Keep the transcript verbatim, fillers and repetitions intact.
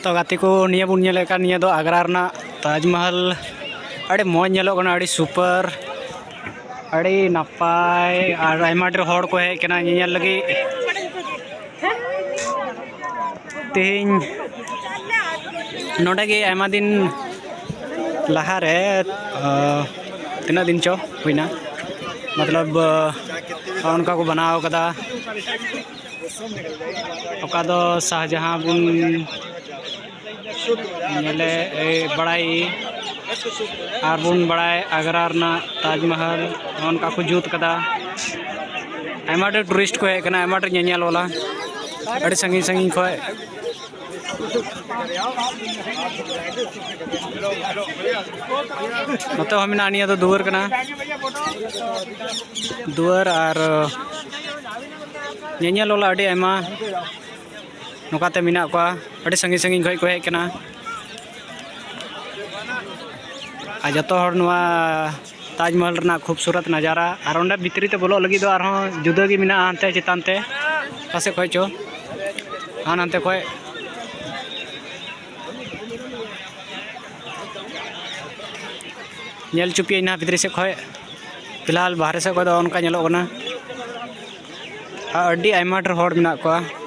ᱛᱚ ᱜᱟᱛᱮ ᱠᱚ, ᱱᱤᱭᱟᱹ ᱵᱚᱱ ᱧᱮᱞᱮᱫ ᱠᱟᱱ, ᱱᱤᱭᱟᱹ ᱫᱚ ᱟᱜᱽᱨᱟ ᱨᱮᱱᱟᱜ ᱛᱟᱡᱽᱢᱚᱦᱚᱞ᱾ ᱟᱹᱰᱤ ᱢᱚᱡᱽ ᱧᱮᱞᱚᱜ ᱠᱟᱱᱟ, ᱟᱹᱰᱤ ᱥᱩᱯᱟᱨ, ᱟᱹᱰᱤ ᱱᱟᱯᱟᱭ, ᱟᱨ ᱟᱭᱢᱟ ᱰᱷᱮᱨ ᱦᱚᱲ ᱠᱚ ᱦᱮᱡ ᱠᱟᱱᱟ ᱧᱮᱧᱮᱞ ᱞᱟᱹᱜᱤᱫ᱾ ᱛᱮᱦᱮᱧ ᱱᱚᱰᱮ ᱜᱮ ᱟᱭᱢᱟ ᱫᱤᱱ ᱞᱟᱦᱟᱨᱮ, ᱟ, ᱛᱤᱱᱟᱹᱜ ᱫᱤᱱ ᱪᱚ ᱦᱩᱭᱱᱟ, ᱢᱚᱛᱞᱚᱵ, ᱟ, ᱚᱱᱠᱟ ᱠᱚ ᱵᱮᱱᱟᱣ ᱠᱟᱫᱟ᱾ ᱚᱠᱟ ᱫᱚ ᱥᱟᱦᱡᱟᱦᱟᱸ ᱵᱚᱱ ᱧᱮᱞᱮ, ᱮ, ᱵᱟᱲᱟᱭ, ᱟᱨ ᱵᱚᱱ ᱵᱟᱲᱟᱭ ᱟᱜᱽᱨᱟ ᱨᱮᱱᱟᱜ ᱛᱟᱡᱽᱢᱚᱦᱚᱞ ᱱᱚᱜᱼᱚ ᱱᱚᱝᱠᱟ ᱠᱚ ᱡᱩᱛ ᱠᱟᱫᱟ᱾ ᱟᱭᱢᱟ ᱰᱷᱮᱨ ᱴᱩᱨᱤᱥᱴ ᱠᱚ ᱦᱮᱡ ᱠᱟᱱᱟ, ᱟᱭᱢᱟ ᱰᱷᱮᱨ ᱧᱮᱧᱮᱞ ᱵᱟᱞᱟ, ᱟᱹᱰᱤ ᱥᱟᱺᱜᱤᱧ ᱥᱟᱺᱜᱤᱧ ᱠᱷᱚᱱ᱾ ᱱᱚᱛᱮ ᱦᱚᱸ ᱢᱮᱱᱟᱜᱼᱟ, ᱱᱤᱭᱟᱹ ᱫᱚ ᱫᱩᱣᱟᱹᱨ ᱠᱟᱱᱟ, ᱫᱩᱣᱟᱹᱨ ᱟᱨ ᱧᱮᱧᱮᱞ ᱵᱟᱞᱟ ᱟᱹᱰᱤ ᱟᱭᱢᱟ ᱱᱚᱝᱠᱟᱛᱮ ᱢᱮᱱᱟᱜ ᱠᱚᱣᱟ, ᱟᱹᱰᱤ ᱥᱟᱺᱜᱤᱧ ᱥᱟᱺᱜᱤᱧ ᱠᱷᱚᱱ ᱠᱚ ᱦᱮᱡ ᱠᱟᱱᱟ᱾ ᱟᱨ ᱡᱚᱛᱚ ᱦᱚᱲ ᱱᱚᱣᱟ ᱛᱟᱡᱽᱢᱚᱦᱚᱞ ᱨᱮᱱᱟᱜ ᱠᱷᱩᱵᱥᱩᱨᱚᱛ ᱱᱟᱡᱟᱨᱟ, ᱟᱨ ᱚᱸᱰᱮ ᱵᱷᱤᱛᱨᱤ ᱛᱮ ᱵᱚᱞᱚᱜ ᱞᱟᱹᱜᱤᱫ ᱫᱚ ᱟᱨᱦᱚᱸ ᱡᱩᱫᱟᱹ ᱜᱮ ᱢᱮᱱᱟᱜᱼᱟ, ᱦᱟᱱᱛᱮ ᱪᱮᱛᱟᱱ ᱛᱮ ᱚᱠᱟ ᱥᱮᱫ ᱠᱷᱚᱱ ᱪᱚ, ᱟᱨ ᱦᱟᱱᱛᱮ ᱠᱷᱚᱱ ᱧᱮᱞ ᱦᱚᱪᱚ ᱯᱮᱭᱟᱹᱧ ᱱᱟᱦᱟᱜ ᱵᱷᱤᱛᱨᱤ ᱥᱮᱫ ᱠᱷᱚᱱ᱾ ᱯᱷᱤᱞᱦᱟᱞ ᱵᱟᱦᱨᱮ ᱥᱮᱫ ᱠᱷᱚᱱ ᱫᱚ ᱚᱱᱠᱟ ᱧᱮᱞᱚᱜ ᱠᱟᱱᱟ, ᱟᱨ ᱟᱹᱰᱤ ᱟᱭᱢᱟ ᱰᱷᱮᱨ ᱦᱚᱲ ᱢᱮᱱᱟᱜ ᱠᱚᱣᱟ᱾